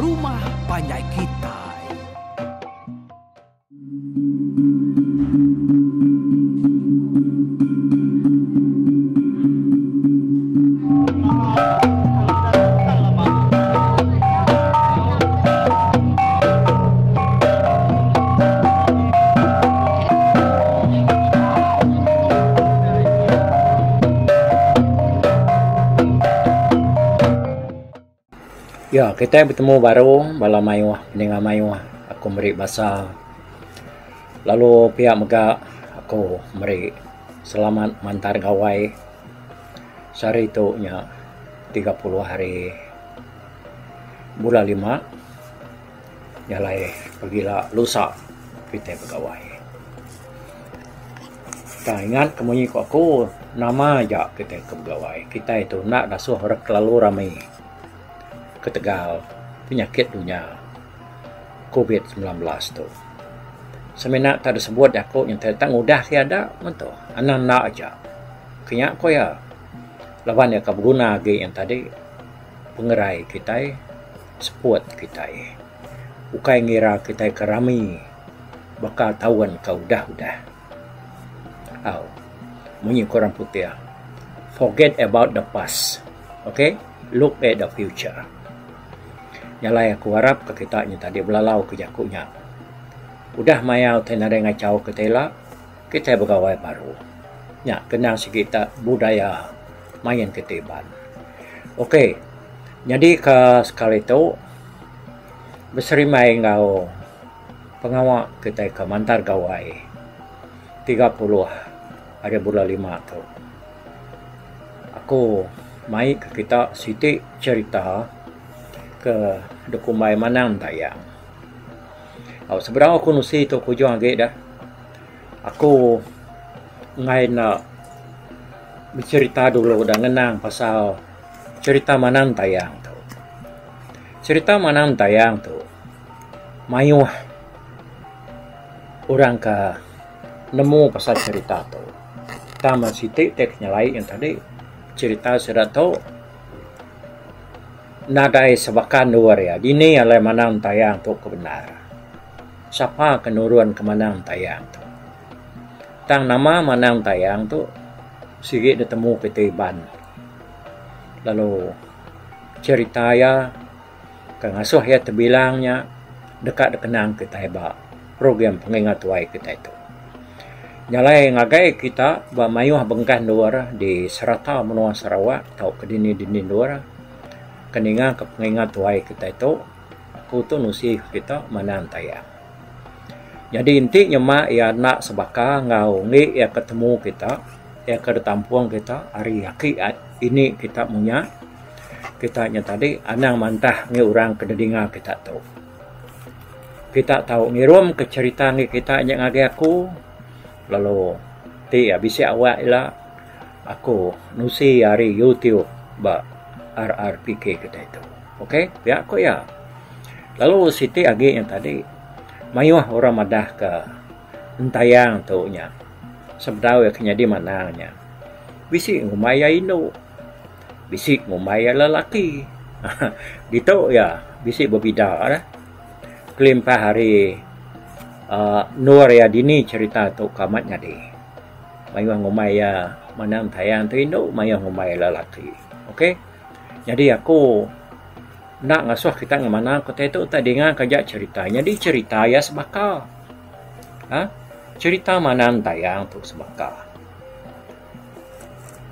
rumah panjai kitai. Ya, kitai betemu baru bala mayuh peninga mayuh aku meri basa lalu pia mega aku meri selamat mantar gawai sehari tu nya 30 hari bulan lima jalai pagila lusa kitai begawai. Tang ingat ke munyi ku aku nama aja kitai ke begawai kitai tu enda dasuh orang kelalu rami ketegal penyakit dunya covid 19 tu. Semina tak disebut jaku nyadi tak ngudah ti ada meh tu anang enda aja. Kinya ku iya laban iya ka beguna agi yang tadi pengerai kitai seput kitai ukai ngira kitai ke rami baka taun ke udah-udah. Au munyi ku orang putih forget about the past okay look at the future. Nya alai aku arap ke kita nya tadi belalau ke jaku nya. Udah maya utai nadai ngachau kitai ila kitai begawai baru. Nya kenang sigi ta budaya main kitai Iban. Okay nyadi ka sekali tu beserimbai enggau pengawa kitai ke mantar gawai 30 hari bulan lima tu. Aku mai ke kita siti cherita ke dikumbai Manang Dayang. Au sebedau aku nusi tu ke ujung agi dah aku enggai enda becherita dulu da ngenang pasal cherita Manang Dayang tu. Cherita Manang Dayang tu mayuh orang ke nemu pasal cherita tu. Tang meh siti ti ke nyelai ngan tadi cherita sida tu nadai sebaka endur iya dini alai manang tayang tu ke bendar. Sapa ke nurun ke manang tayang tu. Tang nama manang tayang tu sigi ditemu kitai Iban lalu cherita iya. Ke ngasuh iya tebilang nya deka dikenang kitai ba program pengingat tuai kitai tu. Nya alai ngagai kita ba mayuh bengkah endur di serata menua Sarawak tauka dini-dini endur ke ninga ke pengingat tuai kitai tu aku tu nusi kita manang tayang. Nyadi enti nyema iya enda sebaka enggau enggi iya ke temu kita iya ke ditampung kita ari aki ini kita munya. Kita nya tadi anang mantah ngi orang ke didinga kita tu. Kita tau ngirum ke cherita ngi kita nya ngagai aku lalu ti bisi awak ila aku nusi ari YouTube ba RRPK kitai tu. Ok pia ku iya. Lalu siti agi nya tadi mayuh orang madah ka entayang tu nya sebedau iya ke nyadi manang nya bisi ngumbai iya indu. Bisi ngumbai iya lelaki. Ditu iya bisi bebida lah. Kelimpah ari uhh endur iya dini cherita tu ke amat nyadi. Mayuh ngumbai iya manang tayang tu indu mayuh ngumbai iya lelaki. Ok nyadi aku enda ngasuh kita ngemana ku utai tu tak dinga ke aja cherita. Nyadi cherita iya sebaka. uhh Cherita manang tayang tu sebaka.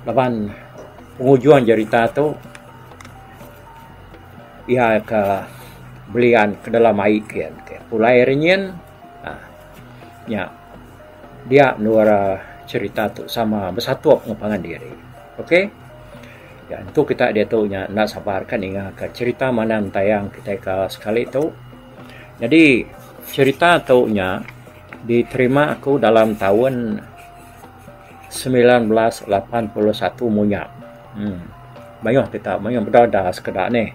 Laban pengujung jerita tu iya ke belian ke dalam ai kian ke pulai ari nyin uhh nya dia endur cherita tu sama besatup enggau pangan diri. Ok ya entu kita diatu nya enda sabar ka ninga ka cherita manang tayang kitai ka sekali tu. Nyadi cherita tu nya diterima aku dalam taun. 1981 munya. Uhh mayuh kita mayuh meda da sekeda nih.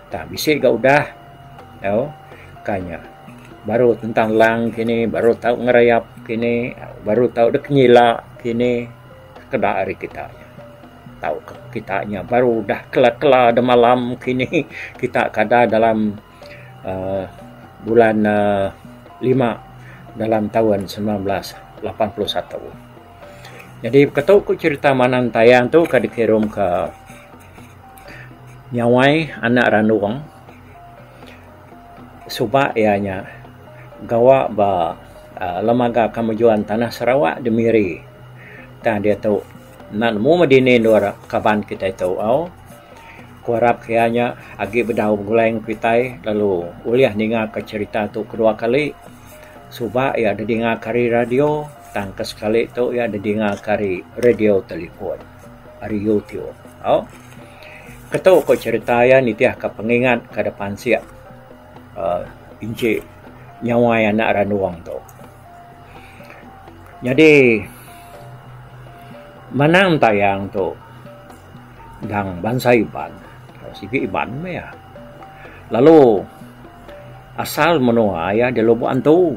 Tang bisi ga udah tau kai nya baru tentang lang kini baru tau ngerayap kini baru tau dek nyila kini sekeda ari kita. Tauka kita nya baru udah kela-kela demalam kini kita kada dalam uhh bulan uhh lima dalam taun 1981. Nyadi ketu ku cherita manang tayang tu ka dikirum ka Nyawai anak Randong suba iya nya gawa ba uhh Lembaga Kemajuan Tanah Sarawak di Miri. Tang diatu enda nemu meh dini endur kaban kitai tu au. Ku arap iya nya agi bedau begulai ngan kitai lalu ulih ninga ka cherita tu kedua kali. Suba iya didinga ka ari radio tang ke sekali tu iya didinga ka ari radio telefon ari YouTube au. Ketu ku cherita iya nitih ka pengingat ka da pansik uhh inchi nyawai anak randung tu. Nyadi manang tayang tu endang bansa Iban sigi Iban meh iya. Lalu asal menua iya di Lubok Antu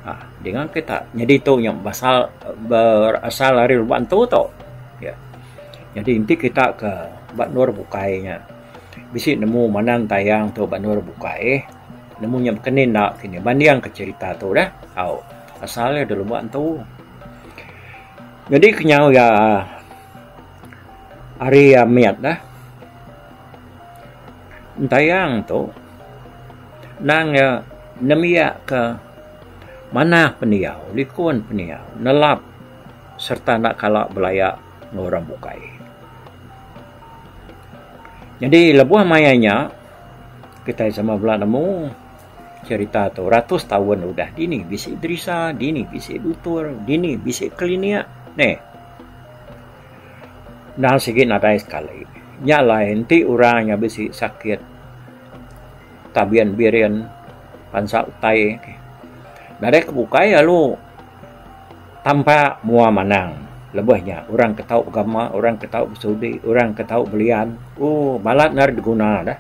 uhh dinga kita nyadi tu nya basal berasal ari Lubok Antu tu. Nyadi enti kita ke ba endur bukai nya bisi nemu manang tayang tu ba endur bukai. Nemu nya baka ni enda kini banding ka cherita tu deh au asal iya da Lubok Antu. Nyadi kenyau iya ari iya mit deh entayang tu nang iya nembiak ka manah pendiau likun pendiau nelap sereta enda kala belaya enggau orang bukai. Nyadi lebuh maya nya kitai sama bela nemu cherita tu ratus taun udah dini bisi derisa, dini bisi dutur, dini bisi klinik neh. Endang sigi nadai sekali. Nya alai enti orang nya bisi sakit tabin birin bansa utai nadai ke bukai lalu Tampa mua manang lebuh nya orang ke tau begama, orang ke tau besudi, orang ke tau belian ooh balat enda diguna deh.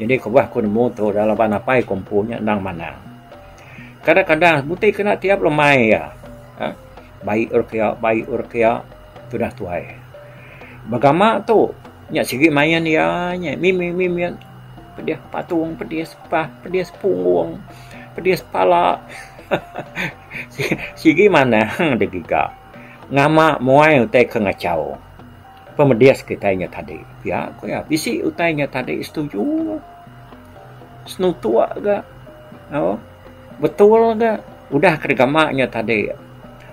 Nyadi kebuah ku nemu tu laban apai ku empu nya endang manang. Kadang-kadang buti kena tiap lemai iya uhh bai orang kiya bai orang kiya tudah tuai. Begama tu nya sigi main iya nya mimit mimit pedih patung pedih sepah pedih punggung pedih pala haha. Sigi manah digiga ngama muai utai ke ngachau pemedis kitai nya tadi. Pia ku iya bisi utai nya tadi setuju senutuk ga au betul ga udah ke digama nya tadi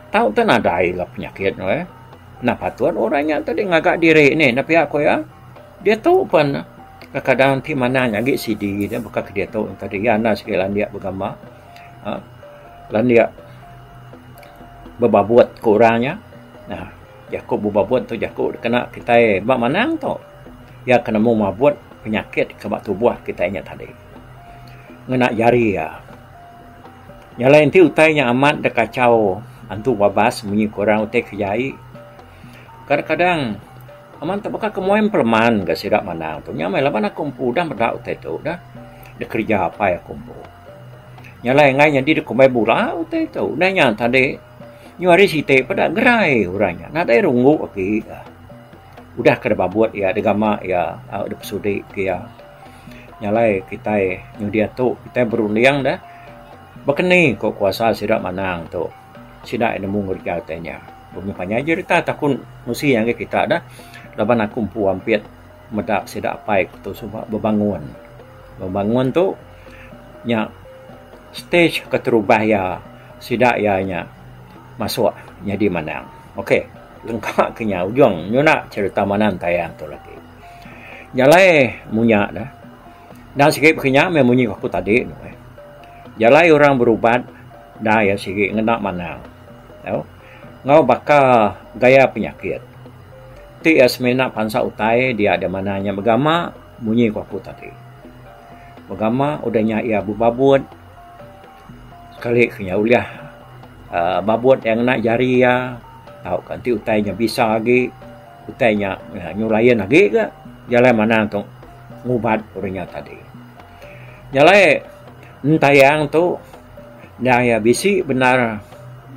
tau te nadai ga penyakit ne. Enda patut orang nya tadi ngaga diri ne enda pia ku iya. Diatu pen kadang ti manah nya agi sidi ne baka ke diatu tadi iya enda sigi landik begama. uhh Landik bebabut ku orang nya. Nah jaku bebabut tu jaku kena kitai ba manang tu. Iya ke nemu mabut penyakit ke ba tubuh kitai nya tadi. Ngena jari iya. Nya alai enti utai nya amat da kachau antu babas munyi ku orang utai ke jai. Kadang-kadang amat tu baka ke muai empeleman ga sida manang tu. Nya meh laban aku empu udah meda utai tu dah dikereja apai aku empu. Nya alai enggai nyadi dikumbai bula utai tu. Udah nya tadi nyu hari siti peda gerai orang nya nadai runggu agi ka. Udah ke dibabut iya digama iya au dipesudi ke iya. Nya alai kitai nyu diatu kitai berunding da baka ni ko kuasa sida manang tu. Sida iya nemu ngereja utai nya. Meh panjai jerita takun musi ngagai kita da laban aku empu ampit meda sida apai ku tu suba bebangun. Bebangun tu nya stage keterubah iya sida iya nya masuk nyadi manang. Ok lengka ke nya ujung nyuna cherita manang tayang tu lagi. Nya alai munya ne endang sigi baka nya meh munyi aku tadi ne. Jalai orang berubat da iya sigi ngena manang. Tau enggau baka gaya penyakit. Ti iya semina pansa utai dia da manah nya begama munyi ku aku tadi. Begama udah nya iya bebabut sekali ke nya ulih uhh babut iya ngena jari iya tauka enti utai nya bisa agi utai nya nyu lain agi ga jalai manah tu ngubat orang nya tadi. Nya alai entayang tu endang iya bisi bendar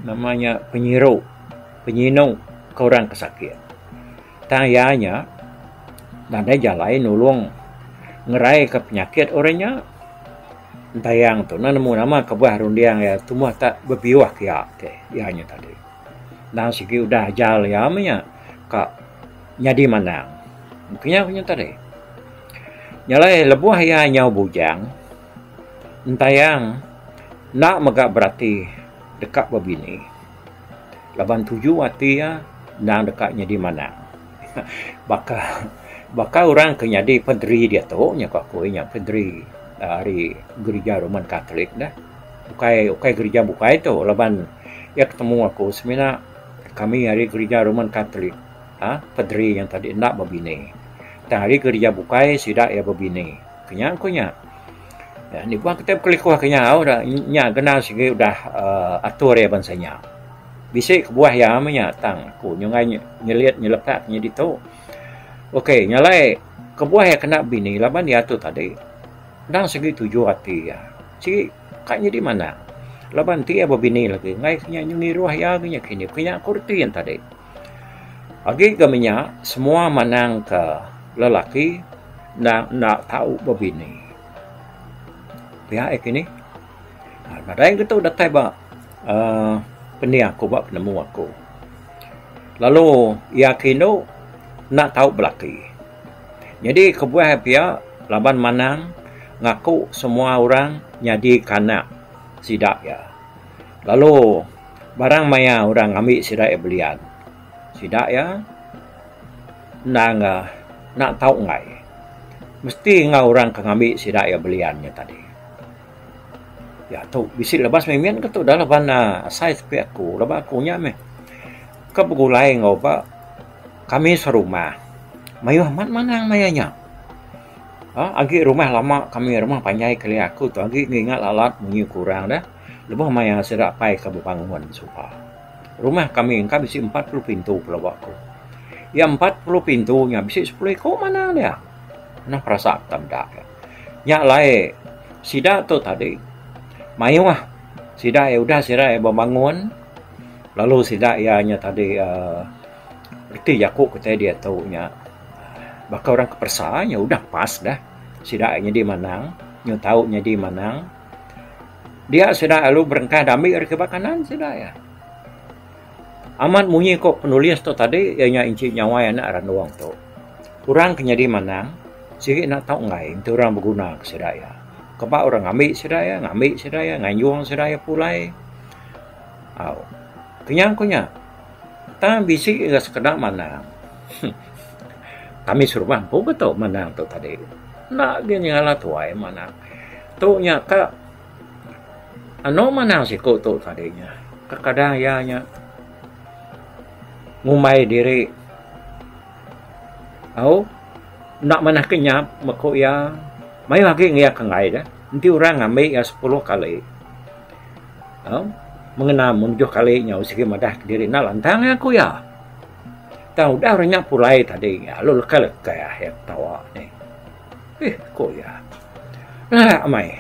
nama nya penyiru. Penyinu ke orang ke sakit. Tang iya nya nadai jalai nulung ngeraika penyakit orang nya. Entayang tu enda nemu nama kebuah runding iya tumbuh tak bebiuh kiya ti iya nya tadi. Endang sigi udah ajal iya meh nya ka nyadi manang. Kinya ku nya tadi. Nya alai lebuh iya nyau bujang entayang enda mega berati deka bebini laban tuju ati iya endang deka nyadi manang. Baka baka orang ke nyadi paderi diatu nya ku aku inya paderi ari gerija Roman Catholic dah. Ukai ukai gerija bukai tu laban iya ketemu aku semina kami ari gerija Roman Catholic uhh paderi nya tadi enda bebini. Tang ari gerija bukai sida iya bebini. Kinya ku nya. Nibuh kitai bekelikuh kinya au nya gena sigi udah uhh atur iya bansa nya. Bisi kebuah iya meh nya tang aku nyunggai nyelit nyelepak nya ditu. Ok nya alai kebuah iya kena bini laban iya tu tadi endang sigi tuju ati iya sigi ka nyadi manang laban enti iya bebini lagi enggai ke nya ngiruh iya agi nya kini ke nya ku reti iya tadi. Agi ga menya semua manang ke lelaki endang enda tau bebini. Pia iya kini. Nadai ke tu datai ba uhh pening aku ba penemu aku. Lalu iya ke indu enda tau belaki. Nyadi kebuah iya pia laban manang ngaku semua orang nyadi ke anak sida iya. Lalu barang maya orang ngambi sida iya belian sida iya endang enda tau enggai. Mesti enggau orang ke ngambi sida iya belian nya tadi. Ya tu bisi lebas mimit ke tu dah laban asai sepi aku laban aku nya meh ke begulai enggau ba kami serumah mayuh amat manang maya nya. uhh Agi rumah lama kami rumah panjai kelia aku tu agi ngingat lalat munyi ku orang deh lebuh maya sida apai ke bebangun suba. Rumah kami engka bisi 40 pintu pelaba ku. Iya 40 pintu nya bisi sepuluh iku manang dia. Nah perasa kita meda. Nya alai sida tu tadi mayuh sida iya udah sida iya bebangun lalu sida iya nya tadi uhh reti jaku kitai diatu nya baka orang ke peresa nya udah pas dah sida iya nyadi manang nyu tau nyadi manang dia sida lalu berengkah da ambi ari kiba kanan sida iya. Amat munyi ko penulis tu tadi iya nya inchi nyawai anak randung tu. Orang ke nyadi manang sigi enda tau enggai enti orang beguna ke sida iya. Keba orang ngambi sida iya, ngambi sida iya, nganjung sida iya pulai. Au. Kenyang ku nya. Tang bisi ga sekeda manang. Kami serumah empu ke tu manang tu tadi. Enda agi nyengala tuai manang. Tu nya ka Anu manang siku tu tadi nya kekadang iya nya ngumbai diri au enda manah ke nyap meku iya mayuh agi ngiya ke enggai deh enti orang ngambi iya sepuluh kali au mengena menujuh kali nya sigi madah kediri enda lantang iya ku iya. Tang udah orang nya pulai tadi lalu lekah lekah iya ketawa nih. Eh ku iya. Enda amai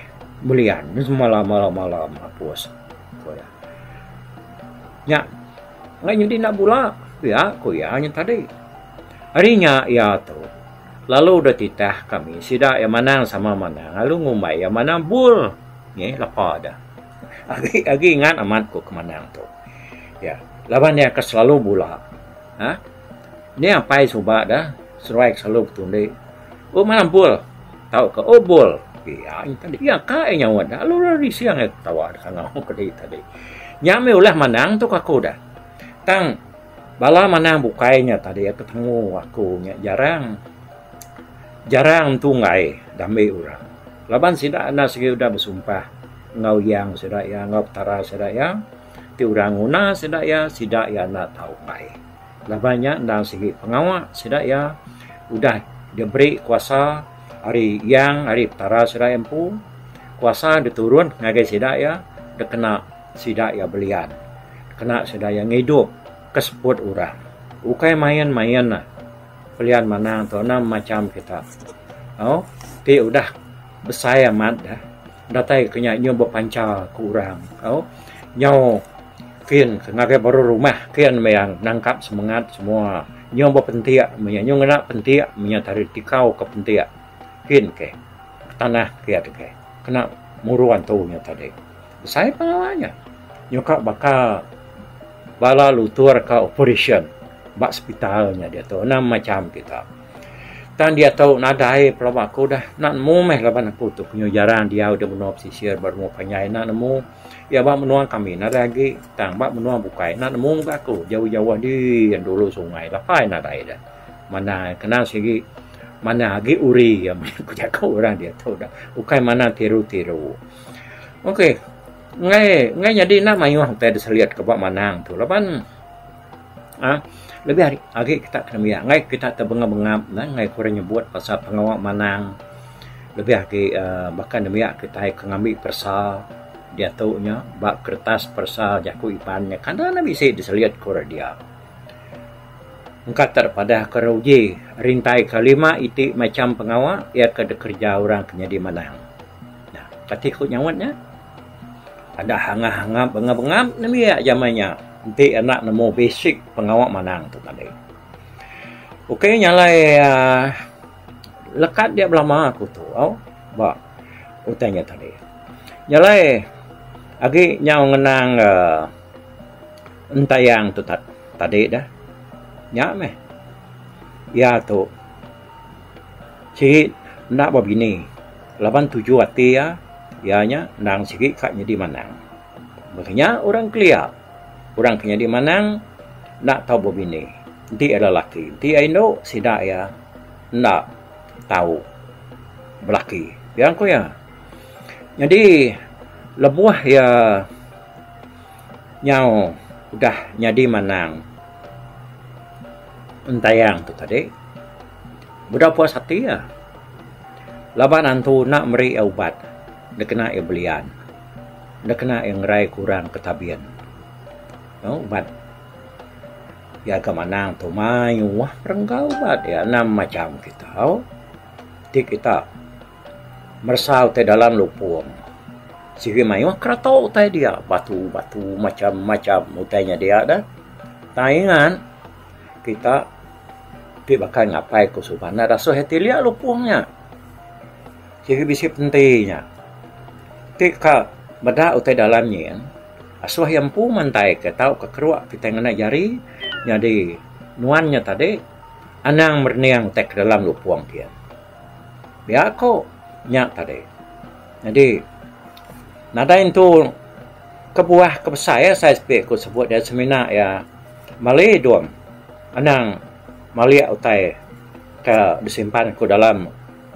belian semalam malam malam apus ku iya. Nya enggai nyadi enda bula pia ku iya nya tadi. Ari nya iya tu lalu deh titah kami sida iya manang sama manang lalu ngumbai iya manang bul ngi lepa deh. Agi agi ingat amat ku ke manang tu. Iya laban iya ke selalu bula uhh Nya apai suba deh seruai ke selalu betundi. Oh manah bul tauka oh bul iya nya tadi iya ka iya nyaut lalu ra rising iya ketawa da kangau ke diri tadi. Nya mih ulah manang tu ku aku dah. Tang bala manang bukai nya tadi aku temu aku nya jarang jarang tunggai da ambi orang laban sida enda sigi udah besumpah enggau yang sida iya enggau petara sida iya ti orang nguna sida iya sida iya enda tau enggai. Laban nya endang sigi pengawa sida iya udah diberi kuasa ari Yang ari Petara sida iya empu. Kuasa diturun ngagai sida iya dikena sida iya belian dikena sida iya ngidup ke seput orang. Ukai main-main ne pelian manang tu anang macham kita. Au ti udah besai amat deh datai ke nya nyau bepancha ke orang. Au nyau. Kin ke ngagai baru rumah kin meh iya nangkap semengat semua Nyau bepentik meh nya nyau ngena pentik meh nya tadi tikau ke pentik kin ke tanah ke ke kena muru antu nya tadi. Besai pengawa nya. Nyuka baka bala lutur ka operation ba sepital nya diatu enam macam kita. Tang diatu nadai pelaba aku dah enda nemu meh laban aku tu penyu jarang diau da menua pesisir ba rumah panjai enda nemu. Iya ba menua kami nadai agi tang ba menua bukai enda nemu mega aku jauh-jauh din dulu sungai lapai nadai dah. Manah kena sigi manah agi uri ku jaku orang diatu dah ukai manah tiru-tiru. Okey enggai enggai nyadi enda mayuh utai da selit ke ba manang tu laban uhh lebih ari agi kita ke nembiak enggai kita tebengap-bengap ne enggai ku orang nyebut pasal pengawa manang lebih agi uhh baka nembiak kitai ke ngambi peresa diatu nya ba kertas peresa jaku Iban nya kada ne bisi diselit ku orang dia. Engka te padah ke ruji rintai ke lima iti macham pengawa iya ke dikereja orang ke nyadi manang. Nah kati ku nyaut nya. Ada hangap-hangap bengap-bengap nembiak jamai nya enti anak nemu basic pengawa manang tu tadi. Okey nya alai uhh lekat dia belama aku tu au ba utai nya tadi. Nya alai agi nyau ngenang uhh entayang tu tadi dah nya meh iya tu sigi enda bebini laban tuju ati iya. Iya nya endang sigi ka nyadi manang. Baka nya orang kelia. Orang ke nyadi manang enda tau bebini enti iya lelaki. Enti iya indu sida iya enda tau belaki. Pia ku iya. Nyadi lebuh iya nyau udah nyadi manang entayang tu tadi bedau puas ati iya. Laban antu enda meri iya ubat dikena iya belian, dikena iya ngerai ke orang ke tabin. Ubat iya ke manang tu mayuh perengka ubat iya enam macam kita. Ti kita meresa utai dalam lupong sigi mayuh kerato utai dia batu-batu macam-macam utai nya dia dah. Tang ingat kita ti baka ngapai ku suba enda dasuh iya tilik lupong nya. Sigi bisi penti nya. Ti ka meda utai dalam nyin asuh iya empu mantai ke tauka keruk kitai ngena jari nyadi nuan nya tadi anang merening utai ke dalam lupong ti. Pia ko nya tadi. Nyadi nadai entu kebuah ke besai asai sepi ku sebut iya semina iya mali dom anang malik utai ke disimpan ku dalam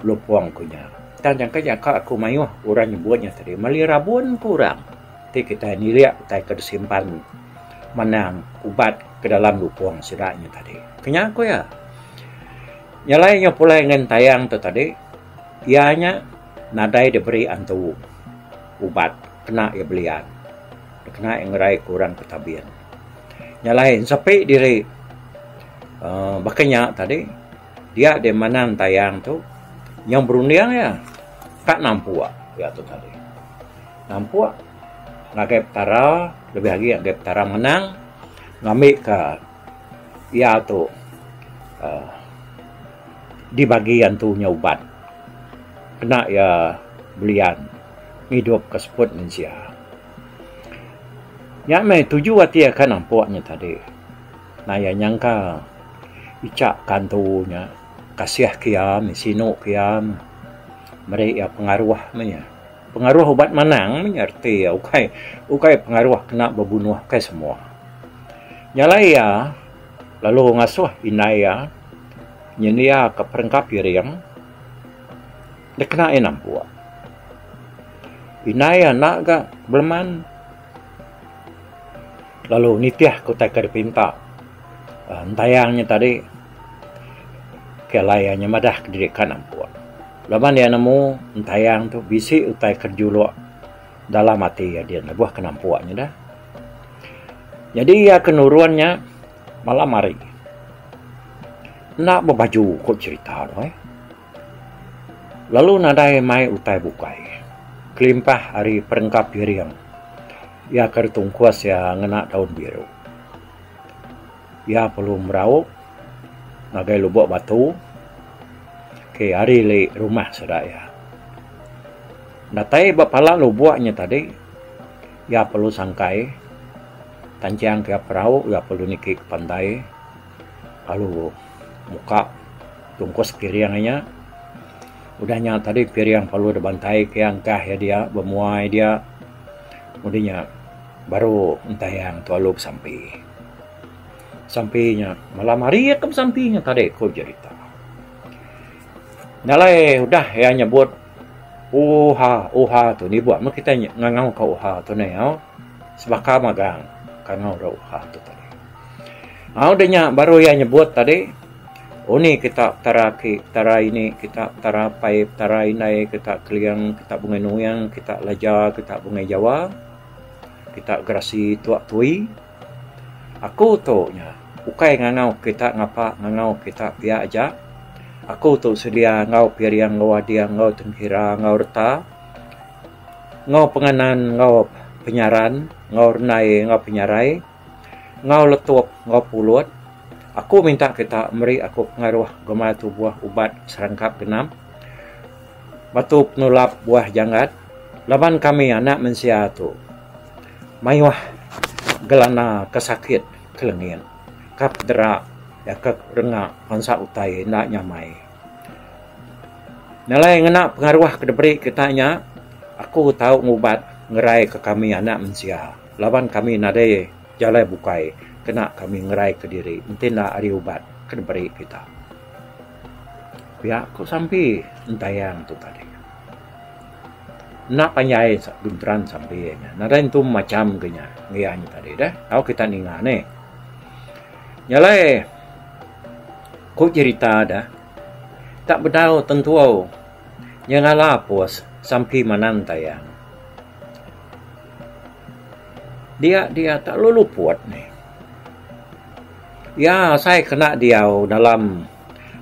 lupong ku nya. Tang jangka jangka aku mayuh orang nyebut nya tadi mali rabun ku orang ti kitai nilik utai ke disimpan manang ubat ke dalam lupong sida nya tadi. Ke nya ku iya. Nya alai inya pulai ngan tayang tu tadi iya nya nadai diberi antu ubat kena iya belian kena iya ngerai ke orang ke tabin. Nya alai sepi diri uhh baka nya tadi dia deh manang tayang tu nyau berunding iya ka nampuk iya tu tadi. Nampuk ngagai petara lebih agi ngagai petara menang ngambika iya tu uhh dibagi antu nya ubat kena iya belian ngidup ka seput mensia. Nya meh tuju ati akan nampuk nya tadi. Nai iya nyangka icha ka antu nya kasih ke iya meh sinu ke iya meh meri iya pengaruh meh nya. Pengaruh ubat manang meh nya reti iya ukai ukai pengaruh kena bebunuh kai semua. Nya alai iya lalu ngasuh indai iya nyendia ka perengka piring dikena iya nampuk. Indai iya enda ga beleman lalu nitih ka utai ke dipinta entayang nya tadi ke alai iya nyemadah kediri ka nampuk. Laban iya nemu entayang tu bisi utai ke juluk dalam ati iya din lebuh ke nampuk nya dah. Nyadi iya ke nurun nya malam hari enda bebaju ku cherita tu eh. Lalu nadai mai utai bukai kelimpah ari perengka piring iya ke ditungkus iya ngena daun biru. Iya perlu merau. ngagai Lubok Batu ke ari ili rumah sida iya. Datai ba pala lubok nya tadi iya perlu sangkai tanchang ke perau iya perlu niki ke pantai lalu muka tungkus piring inya. Udah nya tadi piring perlu dibantai ke iya engkah iya dia bemuai dia. Udah nya baru entayang tu lalu besampi. Sampi nya malam hari iya ke besampi nya tadi ku jerita. Nya alai udah iya nyebut ooha ooha tu nibuh meh kitai ngangau ka ooha tu neh au sebaka magang kangau ra ooha tu tadi. Au udah nya baru iya nyebut tadi undi kita petara aki petara ini kita petara apai petara indai kita keling kita bungai nuing kita laja kita bungai jawa kita gerasi tuak tui. Aku tu nya ukai ngangau kita ngapa ngangau kita pia aja. Aku tu sedia enggau piring enggau ading enggau tengkira enggau reta enggau penganan enggau penyaran enggau rendai enggau penyarai enggau letup enggau pulut. Aku minta kita meri aku pengaruh gemar tubuh ubat serangkap genap batu penulap buah janggat laban kami anak mensia tu. Mayuh gelana ke sakit ke lengit ka pedera iya ke renga bansa utai enda nyamai. Nyalai ngena pengaruh ke diberi kita nya aku tau ngubat ngerai ke kami anak mensia laban kami nadai jalai bukai kena kami ngerai ke diri enti enda ari ubat ke diberi kita. Pia ku sampi entayang tu tadi. Enda panjai genteran sampi nya. Nadai entu macham ke nya ngiya nya tadi deh. Tau kita ninga nih. Nya alai ku cherita deh tak bedau tentu nyengala pos sampi manang tayang. Dia dia tak lalu luput nih. Iya asai kena diau dalam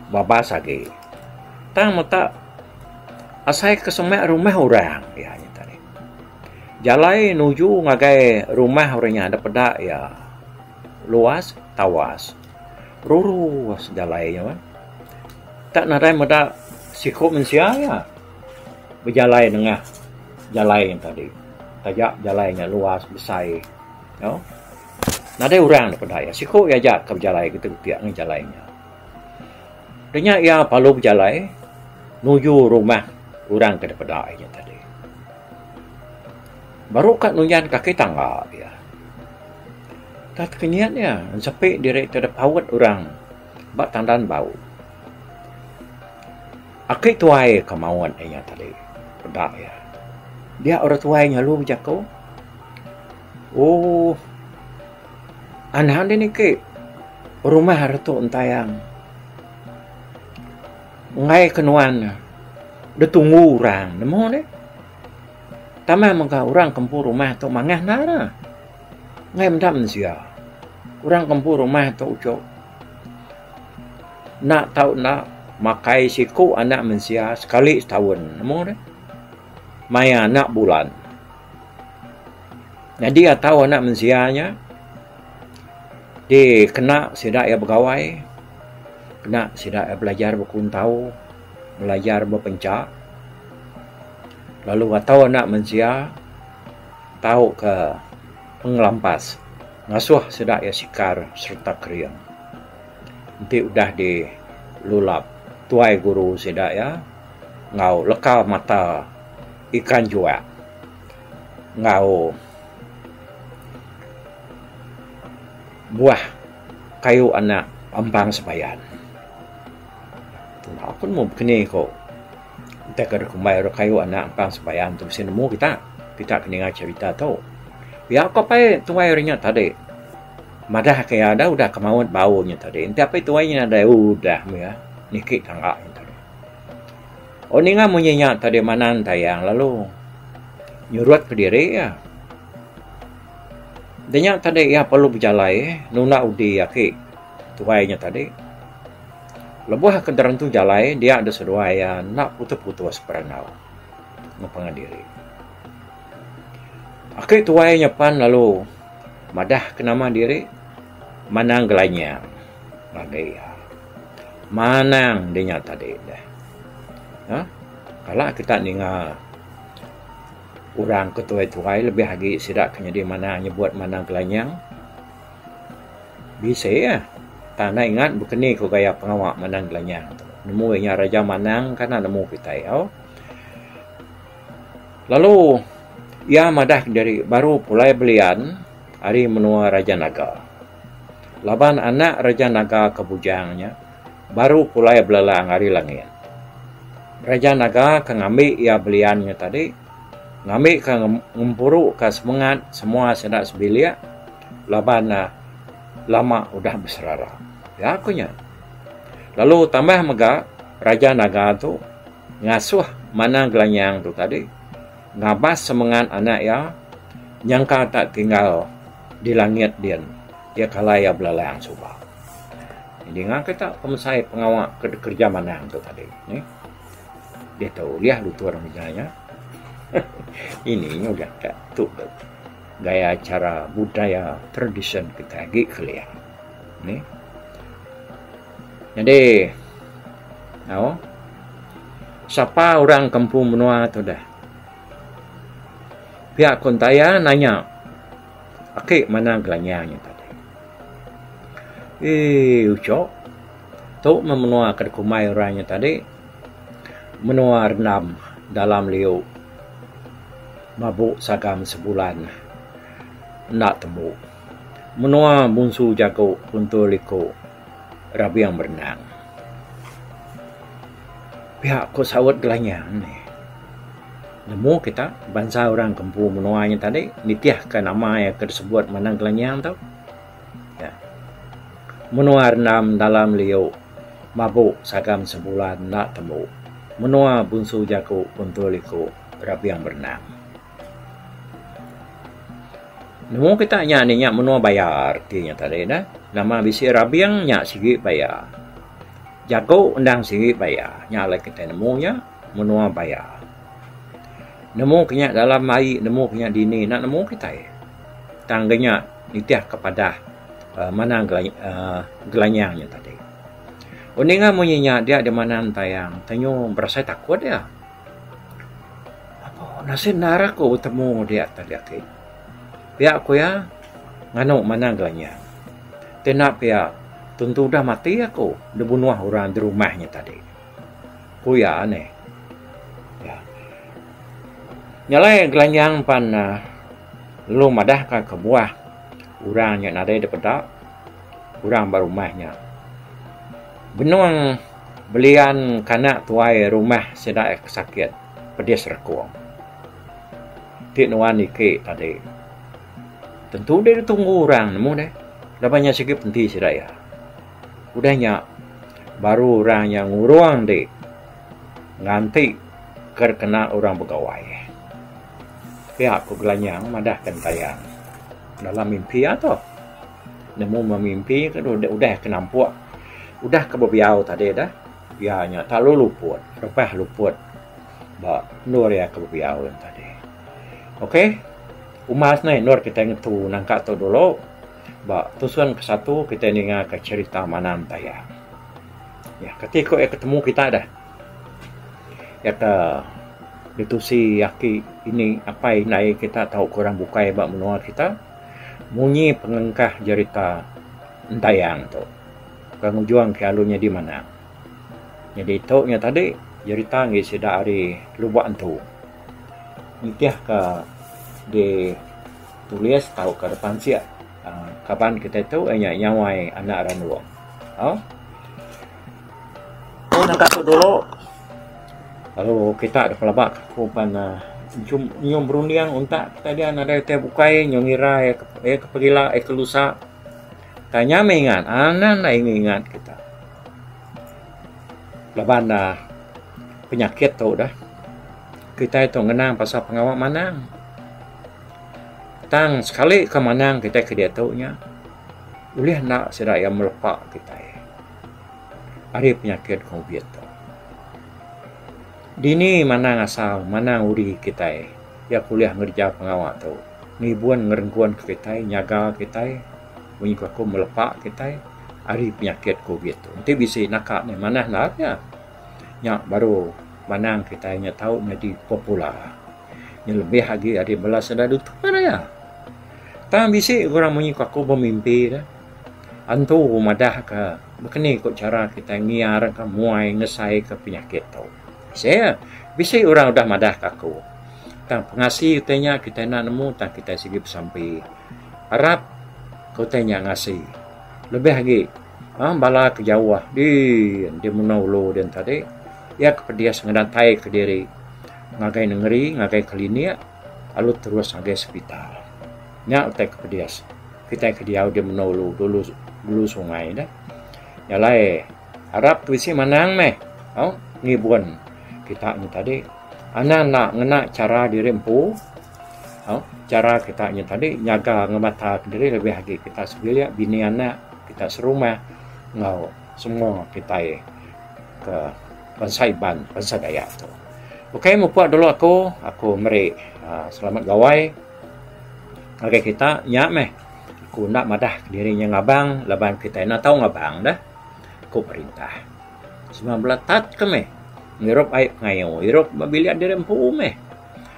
babas agi. Tang meta asai ke semak rumah orang iya nya tadi. Jalai nuju ngagai rumah orang nya da peda iya luas tawas rurus jalai nya. Tak nadai meda siku mensia iya bejalai nengah jalai nya tadi. Taja jalai nya luas besai. Nadai orang da peda iya. Siku iya aja ke bejalai getik-getik ngan jalai nya. Nya nya iya perlu bejalai nuju rumah orang ke dipeda iya tadi. Baru ka nunjan kaki tangga iya. Tak tekenyit iya ensepi diri ti paut orang ba tandan bau. Aki tuai ke maut iya tadi peda iya. Dia orang tuai nyelu bejaku. Ooh anak deh niki rumah retu entayang enggai ke nuan deh tunggu orang nemu deh. Tambah mega orang ke empu rumah tu mangah endar ah. Enggai meda mensia. Orang ke empu rumah tu uchu enda tau enda makai siku anak mensia sekali setaun nemu deh. Maya anak bulan. Nyadi atau anak mensia nya dikena sida iya begawai, kena sida iya belajar bekuntau, belajar bepencha lalu atau anak mensia tau ke pengelampas ngasuh sida iya sikar sereta kering. Enti udah dilulap tuai guru sida iya enggau leka mata ikan juak. Enggau buah kayu anak ampang sebayan. Aku nemu bekeni ko enti ka dikumbai kayu anak ampang sebayan tu mesti nemu kita. Kita ke ninga cherita tu. Pia ko apai tuai ri nya tadi madah ke iya udah ke maut bau nya tadi. Enti apai tuai nya nadai udah meh iya niki tangga nya tadi. Oh ninga munyi nya tadi manang tayang lalu nyurut kediri iya. Da nya tadi iya perlu bejalai nunda udi aki tuai nya tadi. Lebuh ke derentu jalai dia da seduai iya enda putus-putus berandau enggau pangan diri. Aki tuai nya pan lalu madah ke nama diri manang Gelanyang ngagai iya. Manang dinya tadi deh. Uhh kala kita ninga orang ke tuai-tuai lebih agi sida ke nyadi manang nyebut manang gelanyang. Bisi ah tang enda ingat bekeni ku gaya pengawa manang gelanyang tu. Nemu inya raja manang kana nemu kitai au. Lalu iya madah diri baru pulai belian ari menua Raja Naga. Laban anak Raja Naga ke bujang nya baru pulai belelang ari langit. Raja Naga ke ngambi iya belian nya tadi ngambi ka ngempuru ka semengat semua sida sebilik laban ne lama udah beserara. Pia ku nya. Lalu tambah mega Raja Naga tu ngasuh Manang Gelanyang tu tadi ngabas semengat anak iya nyangka tak tinggal di langit din iya kalai iya belalang suba. Dinga kita pemesai pengawa ke dikereja manang tu tadi nih. Diatu ulih lutur mija nya. Ini nya udah ka tu gaya chara budaya tradisyen kitai agi kelia nih. Nyadi au sapa orang ke empu menua tu deh. Pia ku entaya nanya aki manang gelanyang nya tadi. Eii ucho tu meh menua ke dikumbai orang nya tadi menua rendam dalam liu mabu sagam sebulan enda tembu. Menua bunsu jagu puntul iku rabing berenang. Pia ku saut gelanyang nih. Nemu kita bansa orang ke empu menua nya tadi nitihka nama iya ke disebut Manang Gelanyang tu. Ya. Menua rendam dalam liu mabuk sagam sebulan enda tembu. Menua bunsu jaku puntul iku rabing berenang. Nemu kita nya nih nya menua baya reti nya tadi neh. Nama bisi rabing nya sigi baya. Jaku endang sigi baya. Nya alai kitai nemu nya menua baya. Nemu ke nya dalam ai nemu ke nya dini enda nemu kitai. Tang ga nya nitih ke padah uhh manang uhh gelanyang nya tadi. Un ninga munyi nya dia di manang tayang tenyu berasai takut iya. Apo nasib endar aku betemu dia tadi ati. Pia ku iya nganu manang gelanyang. Ti enda pia tentu udah mati aku dibunuh orang di rumah nya tadi. Ku iya neh. Ya. Nya alai gelanyang pan lalu madah ka kebuah orang nya nadai da peda orang ba rumah nya. Benung belian kanak tuai rumah sida ke sakit pedis rekung. Ti nuan niki tadi tentu deh ditunggu orang nemu deh laban nya sigi penti sida iya. Udah nya baru orang nya ngurung di nganti ke kena orang begawai. Pia ku Gelanyang madah ke Entayang dalam mimpi iya tu. Nemu meh mimpi ke udah ke nampuk udah ke bebiau tadi dah iya nya terlalu luput rebah luput ba endur iya ke bebiau tadi. Okay umbas ne endur kitai ngetu nangka tu dulu. Ba tusun ke satu kitai ninga ka cherita manang tayang. Ya kati ko iya ketemu kita dah. Iya ka ditusi aki ini apai indai kita tauka orang bukai ba menua kita munyi pengengkah jerita entayang tu. Ka ngujung ke alu nyadi manang. Nyadi tu nya tadi jerita enggi sida ari Lubok Antu. Nitih ka di tulis tauka da pansik uhh kaban kitai tu iya nya nyawai anak randung. Au. Ku nangka tu dulu lalu kita da pelaba ku pan uhh nyum berunding untak kitai dian nadai utai bukai nyau ngira iya ke pegila iya ke lusa. Tang nya meh ingat anang enda ingat kita. Laban ne penyakit tu dah kitai tu ngenang pasal pengawa manang. Tang sekali ke manang kitai ke diatu nya ulih enda sida iya melepa kitai ari penyakit covid tu. Dini manang asal manang uri kitai iya ke ulih ngereja pengawa tu ngibun ngerengkun kitai nyaga kitai munyi ku aku melepa kitai. ari penyakit covid tu. Enti bisi naka nih manah endar nya. Nya baru manang kitai nya tau nyadi popular. Nya lebih agi ari bala sida duta iya. Tang bisi orang munyi ku aku bemimpi ne. Antu madah ka baka ni ku chara kitai ngiar ka muai ngesai ka penyakit tu. Bisi bisi orang udah madah ka aku. Tang pengasi utai nya kitai enda nemu tang kitai sigi besampi. Arap ka utai nya ngasi. Lebih agi aaa bala ke jauh din di meno ulu din tadi iya ke pedis ngedatai kediri ngagai nengeri ngagai klinik lalu terus ngagai sepital. Nya utai ke pedis kitai ke diau di meno ulu dulu dulu sungai deh. Nya alai arap ke bisi manang meh au ngibun kita nya tadi anang enda ngena chara diri empu. Au chara kita nya tadi nyaga ngemata kediri lebih agi kita sebilik bini anak kita serumah enggau semua kitai ke bansa Iban bansa Dayak tu. Okey mupuk dulu aku, aku meri aaa selamat gawai ngagai kita nya meh aku enda madah kediri nya ngabang laban kitai enda tau ngabang deh ku perintah. Semua bala tat ke meh ngirup ai pengayu irup ba bilik diri empu meh.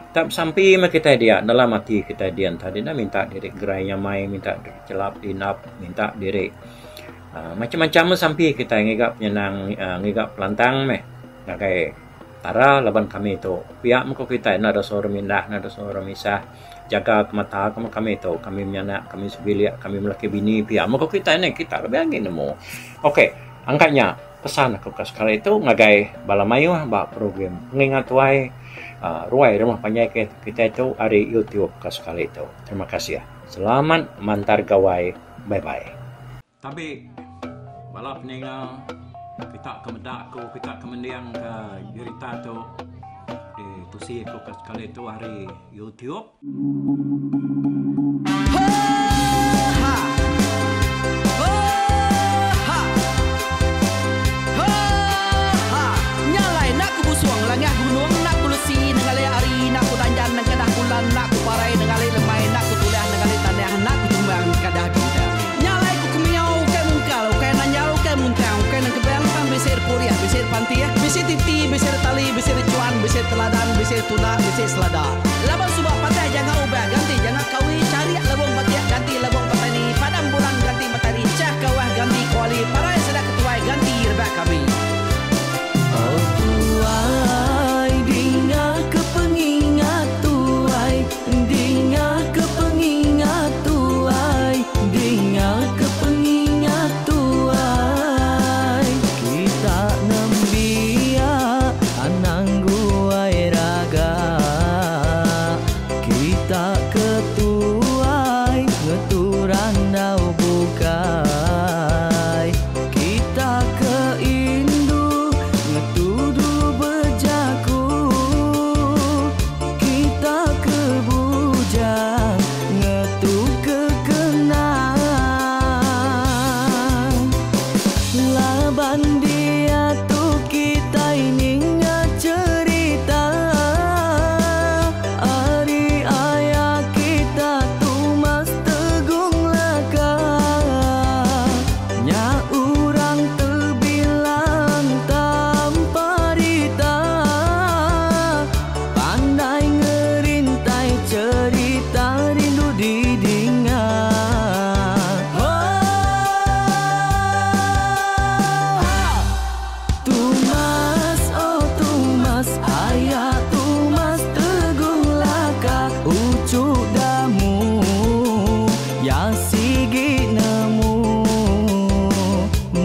Tak besampi meh kitai dia dalam ati kitai dian tadi nah minta diri gerai nyamai minta diri chelap lindap minta diri uhh macam macam meh sampi kitai ngiga penyenang uhh ngiga pelantang meh ngagai Petara laban kami tu. Pia meh ku kitai enda deka orang mindah enda deka orang misah jaga ke mata ke meh kami tu kami menyanak kami sebilik kami melaki bini pia meh ku kitai neh kita lebih agi nemu. Ok angka nya pesan aku ke sekali tu ngagai bala mayuh ba program pengingat tuai. Ruai rumah panjai kitai tu ari YouTube ka sekali tu. Terima kasih. Selamat mantar gawai. Bye bye. Tabi bala peninga kita ke meda aku kita ke mending ka jerita tu ditusi aku ka sekali tu ari YouTube. Laban suba patah janga ubah ganti janga kawi charik lebung batik ganti lebung petani padam bulan ganti matari chah kawah ganti kuali parai sida ketuai ganti rebak kami. Oh tuai dinga ke pengingat tuai dinga ke pengingat tuai dinga ke pengingat tuai kita nembiak anang guai raga kita ke tuai ngetu randau bukai kita ke indu ngetu dulu bejaku kita ke bujang ngetu ke kenang laban diatu kitai ninga cherita ari aya kita Tumas Tegung Laka nya orang tebilang tampa rita pandai ngerintai cherita rindu didinga. Tumas oh Tumas aya Tumas Tegung Laka uchu damu ya sigi nemu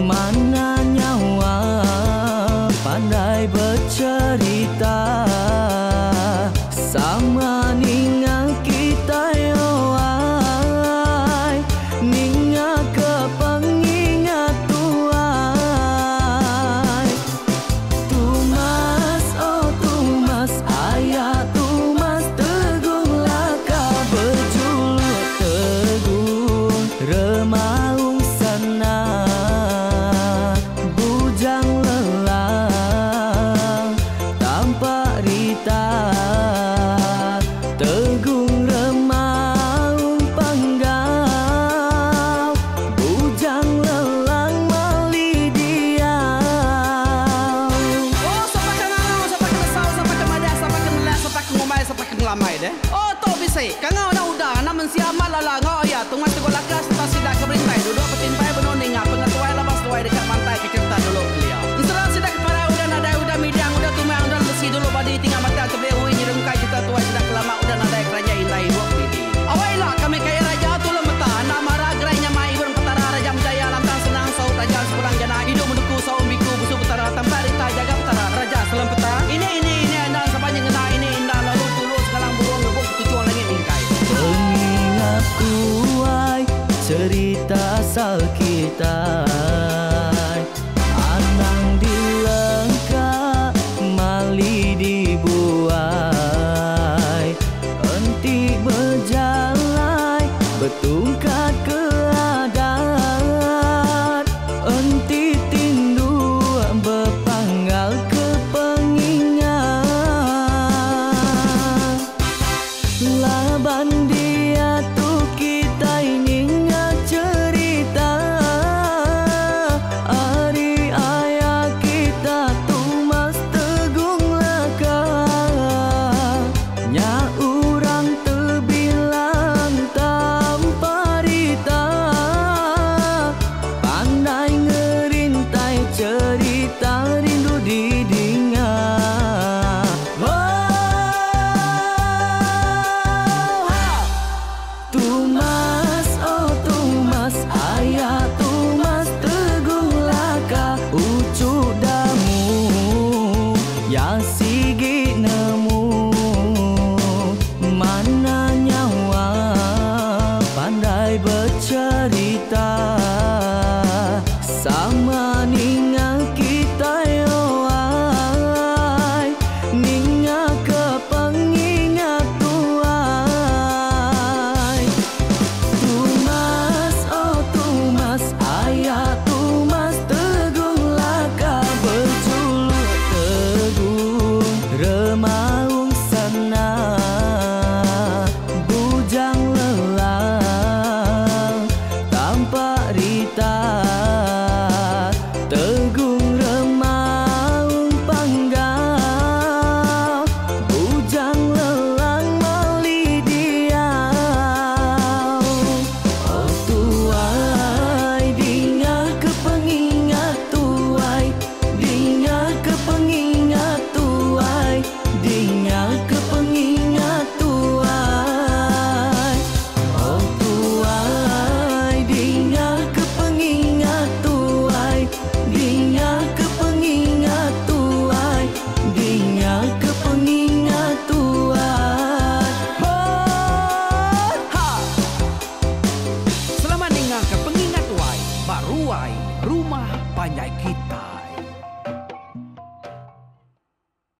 mana nyawa pandai becherita sama ninga kitai oh ai ninga ke pengingat tuai. Tumas oh Tumas aya Tumas Tegung Laka bejuluk Tegung Remaung Sana Bujang Lelang tampak amai deh. Oh tu bisi. Kangau anak uda, anak mensia amat lala enggau aya Tungai Teguh Laka sereta sida ke berintai duduk betimpai benung ninga pengetuai laban seduai deka mantai ke cherita dulu kelia. Ensera sida ke parai udah nadai udah midang udah tumang udah lesi dulu badi tinggal batang tebeli ui nyerungkai cherita tuai sida ke lama udah nadai keranjai indai ibuk bidi. Awai ila kami kaya raja tulung meta enda mara gerai nyamai ibun petara raja menjaya lantang senang saut raja sepulang jana idup menuku saum biku busu petara tampak rita jaga petara raja selempeta ini ini ini enda saban nyengena ini enda lalu tulu segalang burung ngebuk ketuchung langit mingkai. Pengingat tuai cerita asal kitai Anang dilengka mali dibuai Enti bejalai betungkat ke adat Enti tinduk bepanggal ke pengingat Laban diatu kitai ninga cherita ari aya kita Tumas Tegung Laka Nya orang tebilang tanpa rita Pandai ngerintai cherita rindu didinga Oh ha! Tumas oh Tumas aya Tumas Teguh Laka uchu Damu ya.